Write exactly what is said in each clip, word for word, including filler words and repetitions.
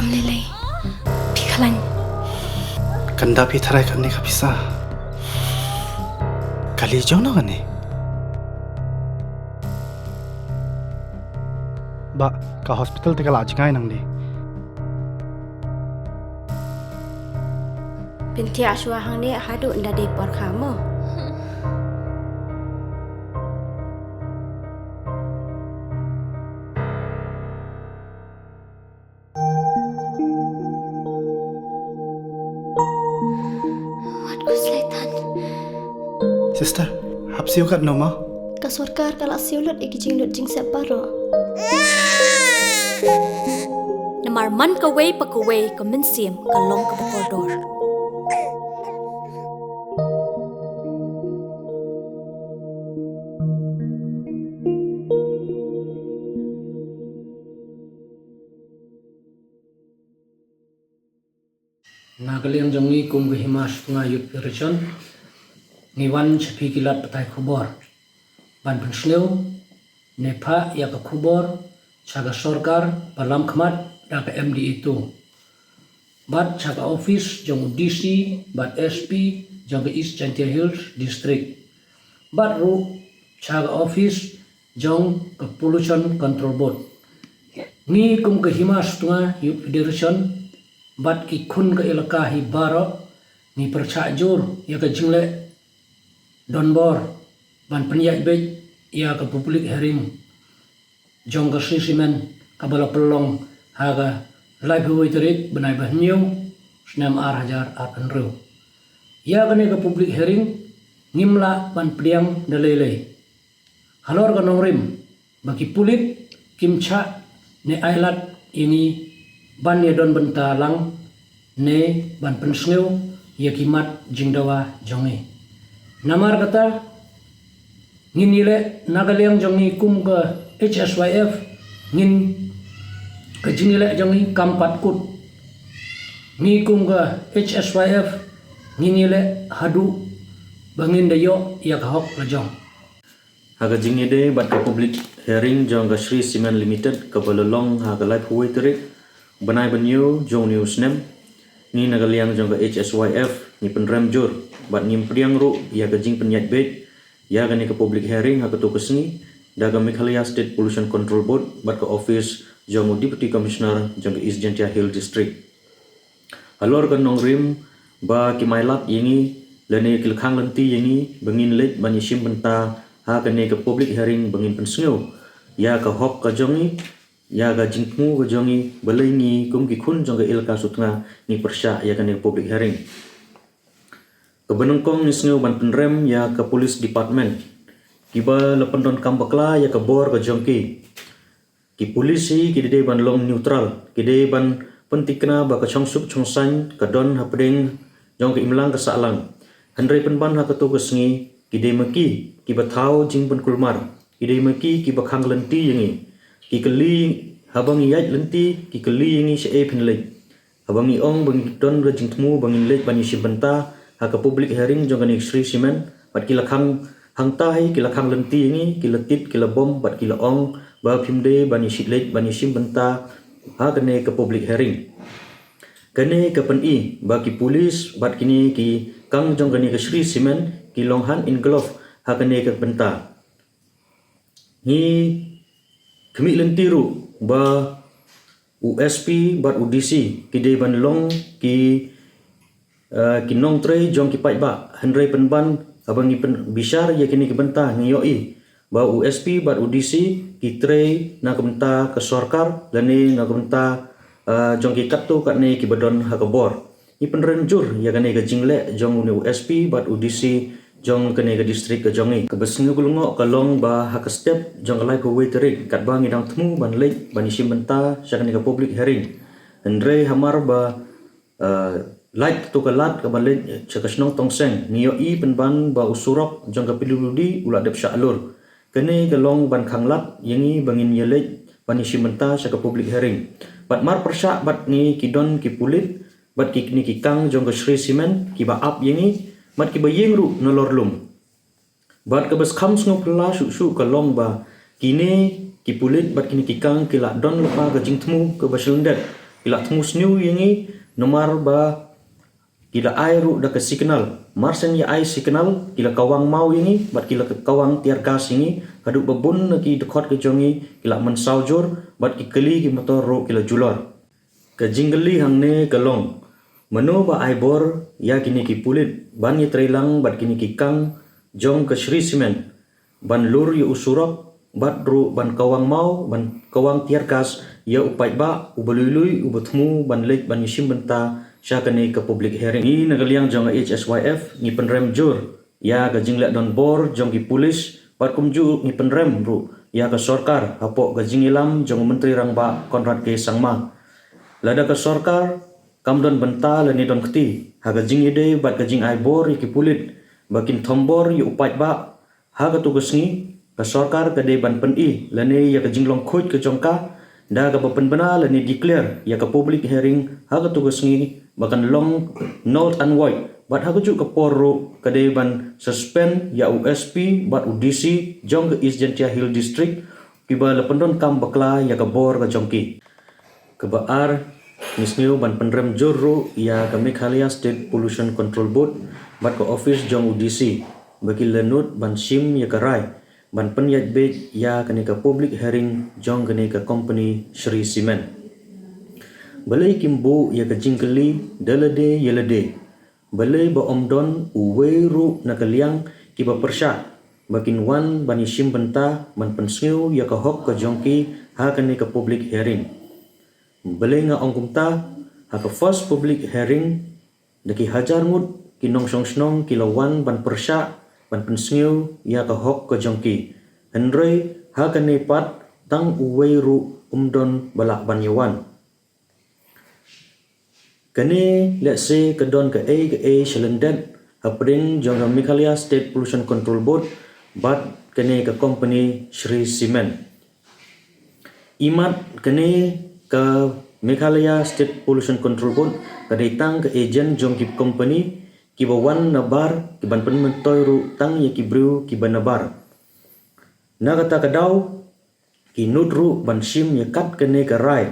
Lei lei. Phi khlaiñ. Kan da phi tharai kane ka pisa. Kali jong no kane. Ba ka hospital te ka la jngai nang di. Pynthia shuwa hangne haduh nda dei por kha mo. Wat khuslai tan. Sister, hap siew katno mo? Ka sorkar ka la siew lut ïa ki jinglut jingsep baroh. Namar man kawei pa kawei ka mynsiem ka long kaba kordor. Na ka liang jong ngi kum ka Hima Sutnga Youth Federation, ngi wan sha phi ki lad pathai khubor ban pynsngew ne phah ïa ka khubor sha ka sorkar ba lam khmat da ka M D A two, bad sha ka office jong u D C bad S P jong ka East Jaintia Hills District, bad ruh sha ka office jong ka Pollution Control Board. Ngi kum ka Hima Sutnga Youth Federation bad ki khun ka elaka hi baroh, ngi pyrshah jur ïa ka jingleh donbor ban pynïaid beit ïa ka public hearing jong ka Shree Cement kaba la pynlong ha ka laiphew wei tarik bnai ba hynñiew, snem ar hajar arphew hynriew. Ïa kane ka public hearing ngim lah ban pdiang da lei lei. Halor ka nongrim ba ki pulit kim shah ne ailad ïa ngi ban ïadon bynta lang ne ban pynsngew ïa ki mat jingdawa jong ngi. Namar kata, ngin ïaleh na ka liang jong ngi kum ka H S Y F, ngin, ka jingïaleh jong ngi kam pat kut. Ngi kum ka H S Y F ngin ïaleh haduh ba ngin da ïoh ïa ka hok la jong. Ha ka jingïadei bad ka public hearing jong ka Shree Cement Limited kaba la long ha ka laiphew wei tarik bnai ba hynñiew jong une u snem, ngi na ka liang jong ka H S Y F ngi pynrem jur bad ngim pdiang ruh ïa ka jingpynïaid beit ïa kane ka public hearing ha kato ka sngi da ka Meghalaya State Pollution Control Board bad ka office jong u Deputy Commissioner jong ka East Jaintia Hills District. Halor ka nongrim ba kim ailad ïa ngi lane ki la khang lynti ïa ngi ba ngin leit ban ïashim bynta ha kane ka public hearing ba ngin pynsngew ïa ka hok ka jong ngi, ïa ka jingthmu ka jong ngi, balei ngi kum ki khun jong ka elaka Sutnga ngi pyrshah ïa kane ka public hearing. Kaba nyngkong ngi sngew ban pynrem ïa ka police department, kiba la pyndonkam bakla ïa ka bor ka jong ki. Ki pulit hi ki dei ban long neutral, ki dei ban pyntikna ba ka shongsuk shongsaiñ ka don hapdeng jong ka imlang ka sahlang. Hynrei pynban ha kato ka sngi, ki dei ma ki kiba thaw jingpynkulmar, ki dei ma ki kiba khang lynti ïa ngi. Ki kylli, haba ngi ïaid lynti, ki kylli ïa ngi shaei phin leit. Haba ngi ong ba ngi don ka jingthmu ba ngin leit ban ïashim bynta ha ka public hearing jong kane ka Shree Cement, bad ki la khang hangta hi, ki la khang lynti ïa ngi, ki la tied, ki la bom, bad ki la ong ba phim dei ban ïashim leit ban ïashim bynta ha kane ka public hearing. Kane ka pyni ba ki pulit bad kine ki kang jong kane ka Shree Cement ki long hand in glove ha kane ka bynta. Ngi khmih lynti ruh ba u S P bad u D C ki dei ban long ki, eh, ki nongtrei jong ki paidbah, hynrei pynban haba ngi pyn-, bishar ïa kine ki bynta ngi ïohi ba u S P bad u D C ki trei na ka bynta ka sorkar lane na ka bynta, eh, jong ki katto katne kiba don ha ka bor. Ngi pynrem jur ïa kane ka jingleh jong une u S P bad u D C jong kane ka district ka jong ngi. Kaba sngewlyngngoh ka long ba ha ka step jong ka laiphew wei tarik katba ngi dang thmu ban leit ban ïashim bynta sha kane ka public hearing, hynrei hamar ba, eh, lait kato ka lad kaba leit sha ka shnong Tongseng, ngi ïohi pynban ba u surok jong ka P W D u la dep shah lur. Kane ka long ban khanglad ïa ngi ba ngin ïaleit ban ïashim bynta sha ka public hearing. Bad mar pyrshah bad ngi ki don ki pulit bad kine ki kang jong ka Shree Cement kiba ap ïa ngi bad kiba ïeng ruh nalor lum. Bad kaba kham sngewphylla shuh shuh ka long ba kine ki pulit bad kine ki kang ki la don lypa ka jingthmu kaba shlyndet Ki la thmu sniew ïa ngi namar ba ki la ai ruh da ka signal. Mar shen ïa ai signal, ki la kawang maw ïa ngi bad ki la kawang tear gas ïa ngi, haduh ba bun na ki dkhot ka jong ngi ki la mynsaw jur bad ki kali ki motor ruh ki la julor. Ka jingkylli hangne ka long, mano ba ai bor ïa kine ki pulit ban ïatreilang bad kine ki kam jong ka Shree Cement ban lur ïa u surok bad ruh ban kawang maw, ban kawang tear gas ïa u paidbah uba lui lui, uba thmu ban leit ban ïashim bynta sha kane ka public hearing. Ngi na ka liang jong ka H S Y F ngi pynrem jur ïa ka jingleh donbor jong ki pulit bad kumjuh ngi pynrem ruh ïa ka sorkar hapoh ka jingïalam jong u Myntri Rangbah Conrad K Sangma. Lada ka sorkar kam don bynta lane don kti ha ka jingïadei bad ka jingai bor ïa ki pulit ba kin thombor ïa u paidbah, ha katu ka sngi ka sorkar ka dei ban pyni lane ïa ka jinglong khuid ka jong ka da kaba pynbna lane declare ïa ka public hearing ha katu ka sngi ba kan long null and void, bad ha kajuh ka por ruh ka dei ban suspend ïa u S P bad u D C jong ka East Jaintia Hills District kiba la pyndonkam bakla ïa ka bor ka jong ki. Kaba ar, ngi sngew ban pynrem jur ruh ïa ka Meghalaya State Pollution Control Board bad ka office jong u D C ba ki la nud ban shim ïa ka rai ban pynïaid beit ïa kane ka public hearing jong kane ka company Shree Cement. Balei kim buh ïa ka jingkylli da lade ïa lade? Balei ba ym don uwei ruh na ka liang kiba pyrshah ba kin wan ban ïashim bynta ban pynsngew ïa ka hok ka jong ki ha kane ka public hearing? Balei nga ong kumta? Ha ka first public hearing da ki hajar ngut ki nongshong shnong ki la wan ban pyrshah ban pynsngew ïa ka hok ka jong ki. Hynrei ha kane pat tang uwei ruh um don ba lah ban ïawan. Kane lehse ka don kaei kaei shalyndet hapdeng jong ka Meghalaya State Pollution Control Board bad kane ka company Shree Cement. Imat kane ka Meghalaya State Pollution Control Board ka dei tang ka agent jong ki company kiba wan nabar, kiban pynmyntoi ruh tang ïa ki briew kiba nabar. Na kata ka daw ki nud ruh ban shim ïa kat kane ka rai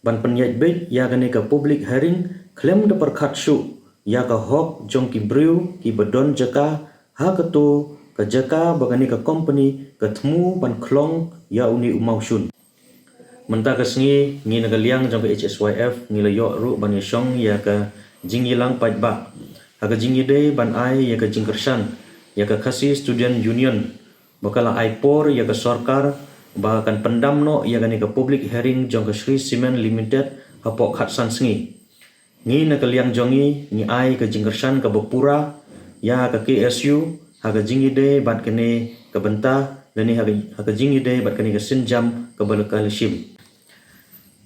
ban pynïaid beit ïa kane ka public hearing khlem da pyrkhat shuh ïa ka hok jong ki briew kiba don jaka ha katu ka jaka ba kane ka company ka thmu ban khlong ïa une u mawshun. Mynta ka sngi ngi na ka liang jong ka H S Y F ngi la ïoh ruh ban ïashong ïa ka jingïalang paidbah ha ka jingïadei ban ai ïa ka jingkyrshan ïa ka Khasi Student Union ba ka la ai por ïa ka sorkar ba kan pyndam noh ïa kane ka public hearing jong ka Shree Cement Limited hapoh khatsan sngi. Ngi na ka liang jong ngi ngi ai ka jingkyrshan kaba pura ïa ka K S U ha ka jingïadei bad kane ka bynta lane ha ka, ha ka jingïadei bad kane ka sienjam kaba la ka la shim.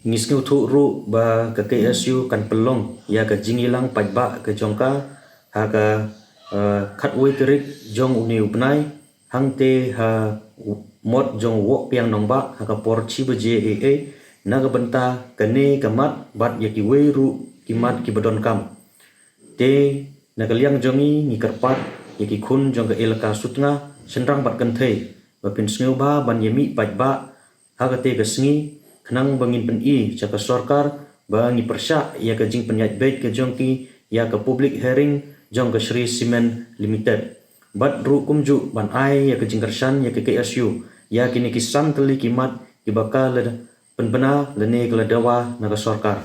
Ngi sngewthuh ruh ba ka K S U kan pynlong ïa ka jingïalang paidbah ka jong ka ha ka, eh, khatwei tarik jong une u bnai, hangte ha mot jong u Woh Piang Nongbah ha ka por shi baje eiei na ka bynta kane ka mat bad ïa kiwei ruh ki mat kiba donkam. Te na ka liang jong ngi ngi kyrpad ïa ki khun jong ka Elaka Sutnga, shynrang bad kynthei ba phin sngewbha ban ïamih paidbah ha kata ka sngi khnang ba ngin pyni sha ka sorkar ba ngi pyrshah ïa ka jingpynïaid beit ka jong ki ïa ka public hearing jong ka Shree Cement Limited. Bad ruh kumjuh ban ai ïa ka jingkyrshan ïa ka K S U ïa kine ki san tylli ki mat kiba ka la pynbna lane ka la dawa na ka sorkar.